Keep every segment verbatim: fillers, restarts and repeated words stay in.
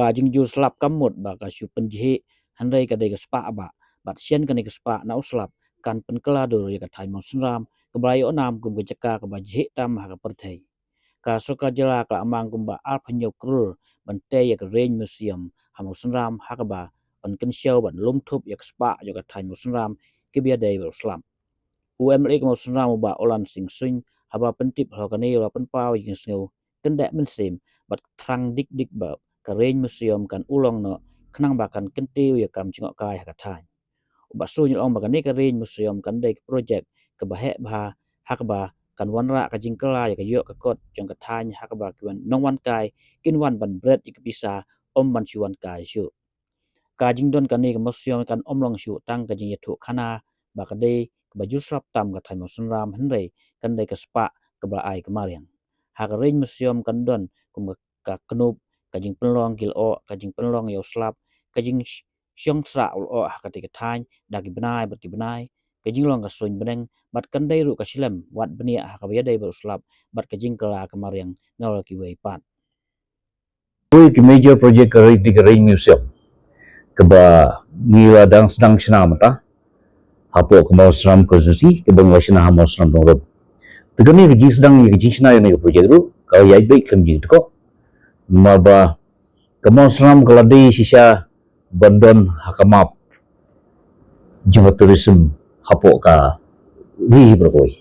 Ka jingjur slap kam mut ba ka shu pynjhieh, hynrei ka dei ka spah ba, bad shen kane ka spah na u slap kan pynkylla dur ïa ka thaiñ Mawsynram kaba la ïoh nam kum ka jaka kaba jhieh tam ha ka pyrthei. Ka sorkar jylla ka la mang kumba arphew hynñiew klur ban tei ïa ka Range Museum ha Mawsynram ha kaba ban kynshew ban lum thup ïa ka spah jong ka thaiñ Mawsynram kiba ïadei bad u slap. U M L A ka Mawsynram u Bah Oland Sing Suin haba pyntip halor kane u la pynpaw ïa ka jingsngew kyndit mynsiem bad thrang dik dik ba ka Range Museum kan long noh khnang ba kan kyntiew ïa ka kam jngohkai ha ka thaiñ. U Bah Suin u ong ba kane ka Range Museum kan dei ka projek kaba heh bha ha kaba kan wanrah ka jingkylla ïa ka ïoh ka kot jong ka thaiñ ha kaba ki nongwan kai kin wan ban bret ïa ka pisa, ym ban shu wan kai shuh. Ka jingdon kane ka museum kan ym long shuh tang ka jingïathuh khana ba ka dei kaba jur slap tam ka thaiñ Mawsynram, hynrei kan dei ka spah kaba la ai ka mariang. Ha ka Range Museum kan don kum ka, ka knup, ka jingpynlong ki lyoh, ka jingpynlong ïa u slap, ka jingshong sah u lyoh ha katei ka thaiñ da ki bnai bad ki bnai, ka jinglong ka suiñ bneng, bad kan dei ruh ka shlem wad bniah ha kaba ïadei bad u slap bad ka jingkylla ka mariang, nalor kiwei pat. Kawei ki major project ka Range, ka Range Museum kaba ngi la dang sdang shna mynta hapoh ka Mawsynram constituency, kaba ngi la shna ha Mawsynram Nongrum. Te kane ka jingsdang ïa ka jingshna ïa kane ka project ruh ka ïaid beit khlem jingtkoh. Namar ba ka Mawsynram ka la dei shisha ban don ha ka map jong ka tourism hapoh ka ri baroh kawei.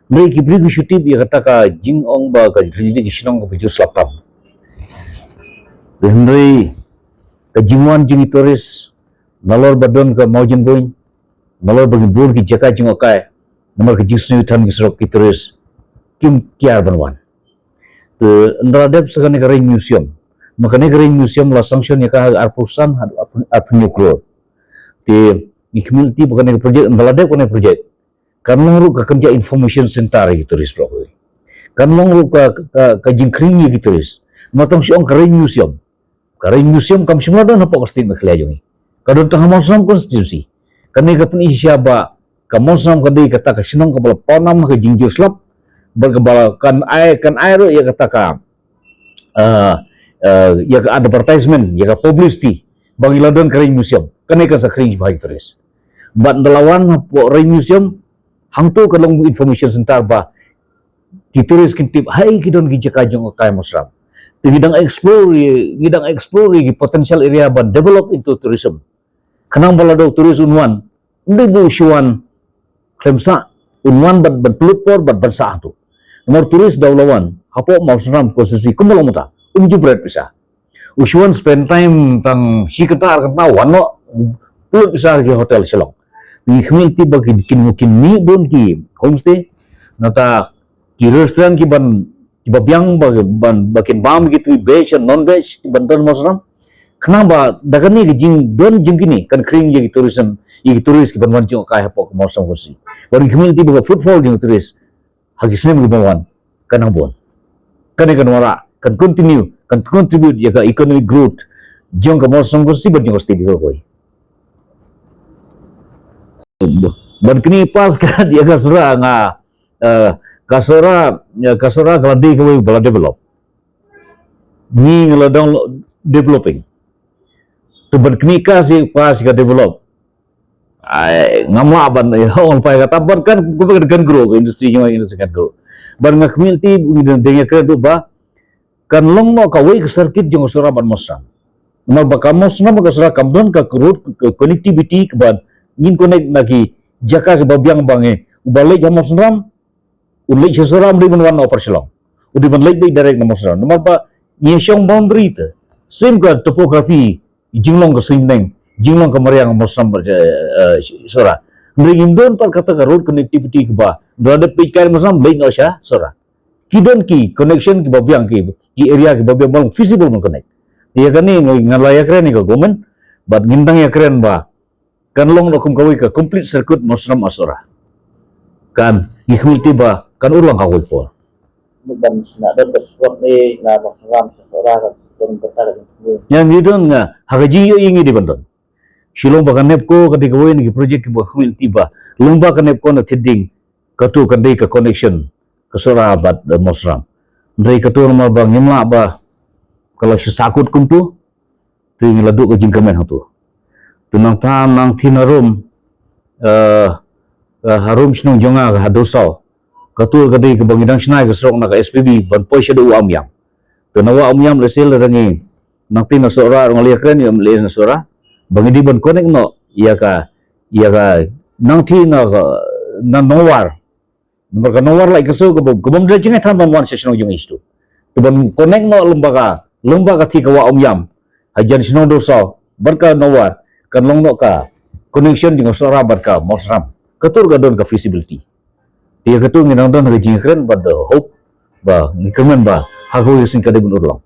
Hynrei ki briew ki shu tip ïa kata ka jingong ba ka jingdei ki shnong kaba jur slap tam. Hynrei ka jingwan jong ki tourist nalor ba don ka mawjynboiñ, nalor ba ki bun ki jaka jngohkai, namar ka jingsniew than ki surok, ki tourist kim kiar ban wan. Te ynda la dep sa kane ka Range Museum, ma kane ka Range Museum la sanction ïa ka ha arphew san haduh arphew, arphew hynñiew klur. Te ngi khmih lynti ba kane ka project, ynda la dep kane ka project, kan long ruh ka kynja information center ïa ki tourist baroh. Kan long ruh ka, ka, ka jingkhring ïa ki tourist. Namar tang shu ong ka Range Museum, ka Range Museum kam shym la don hapoh ka state Meghalaya jong ngi. Ka don tang ha Mawsynram constituency. Kane ka pyni shisha ba ka Mawsynram ka dei kata ka shnong kaba la pawnam ha ka jingjur slap, bad kaba kan ai, kan ai ruh ïa kata ka, eh, eh, ïa ka advertisement, ïa ka publicity ba ngi la don ka Range Museum. Kane kan sa khring bha ïa ki tourist. Bad ynda la wan hapoh Range Museum, hangto kan long information center ba ki tourist kin tip, hai, ki don ki jaka jngohkai Mawsynram. Te ngi dang explore, ngi dang explore ki potential area ban develop into tourism. Khnang ba lada u tourist un wan, un dei ba u shu wan khlem sah, un wan ban, ban pynlut por bad ban sah hangto. Namar tourist da u la wan hapoh Mawsynram constituency kumba long mynta, um ju bret pisa. U shu wan spend time tang shi kynta ar kynta, wan noh, pynlut pisa ki hotel Shillong. Ngi khmih lynti ba kin, kin, kin mih bun ki homestay, nangta ki restaurant ki ban, ki ba biang ba, ban, ba kin bam ki tu veg and non veg ki ban don Mawsynram. Khnang ba da kane ka jingdon jong kine kan khring ïa ki tourism, ïa ki tourist ki ban wan jngohkai hapoh ka Mawsynram constituency. Ba ngi khmih lynti ba ka footfall jong ki tourist ha ki snem ki ban wan kan nang bun. Kane kan wanrah, kan continue, kan contribute ïa ka economic growth jong ka Mawsynram constituency bad jong ka state baroh kawei. Ban kine pass ka ïa ka Sohra nga, eh, ka Sohra, ïa ka Sohra ka la dei kawei ba la develop. Ngi nga la dang developing. Te ban kine ka si pass ka develop. Ai, ngam lah ban, eh, ong pai kata ban kan, kan grow, industry jong industry kan grow. Ban nga khmih lynti ngi dang ïakren ruh ba kan long noh kawei ka circuit jong Sohra bad Mawsynram. Namar ba ka Mawsynram bad ka Sohra kam don ka road, ka connectivity kaba ngin connect na ki jaka kiba biang ba ngi, uba leit ha Mawsynram un leit sha Sohra, um dei ban wan na Upper Shillong, un dei ban leit beit direct na Mawsynram. Namar ba ngi shong boundary te, same ka topography, jinglong ka suiñ bneng, jinglong ka mariang Mawsynram bad, eh, eh, Sohra. Hynrei ngim don pat kata ka road connectivity kaba ynda la dep peit kai Mawsynram leit noh sha Sohra. Ki don ki connection kiba biang, ki, ki area kiba biang ba long feasible ban connect. Ïa kane nga la ïakren ïa ka government, bad ngim dang ïakren ba kan long noh kum kawei ka complete circuit Mawsynram Sohra. Kan, ngi khmih lynti ba kan urlong ha kawei por. Ban sna don ka spot ne na Mawsynram sha Sohra ka don kata ka jingkynmaw. Ïa ngi don nga, ha ka jingïohi ngi dei ban don. Shillong ba ka NEEPCO ka dei kawei na ki project kiba khmih lynti ba long ba ka NEEPCO na thied ding, kato kan dei ka connection ka Sohra bad, eh, Mawsynram. Hynrei kato namar ba ngim lah ba ka la shu sahkut kumto. Te ngi la duh ka jingkmen hangtu. Te nangta nangthie na rum, eh, eh, harum shnong jong nga ha Dawsaw. Katu ka dei kaba ngi dang shna ïa ka surok na ka S P B ban poi shaduh Wah Umïam. Te na Wah Umïam lehse lada ngi nangthie na Sohra ruh nga la ïakren ïa u M L A na Sohra ba ngi dei ban connect noh ïa ka, ïa ka nangthie na ka, na Nongwar. Namar ka Nongwar la i ka surok kaba, kaba ym dei jingïathan ban wan sha shnong jong ngi shatu. Te ban connect noh lem bad ka, lem bad ka thie ka Wah Umïam hajan shnong Dawsaw bad ka Nongwar, kan long noh ka connection jong ka Sohra bad ka Mawsynram. Katu ruh ka don ka feasibility. Te ïa katu ngi dang don ha ka jingïakren bad, uh, hope ba ngi kyrmen ba ha kawei ka sien ka dei ban urlong.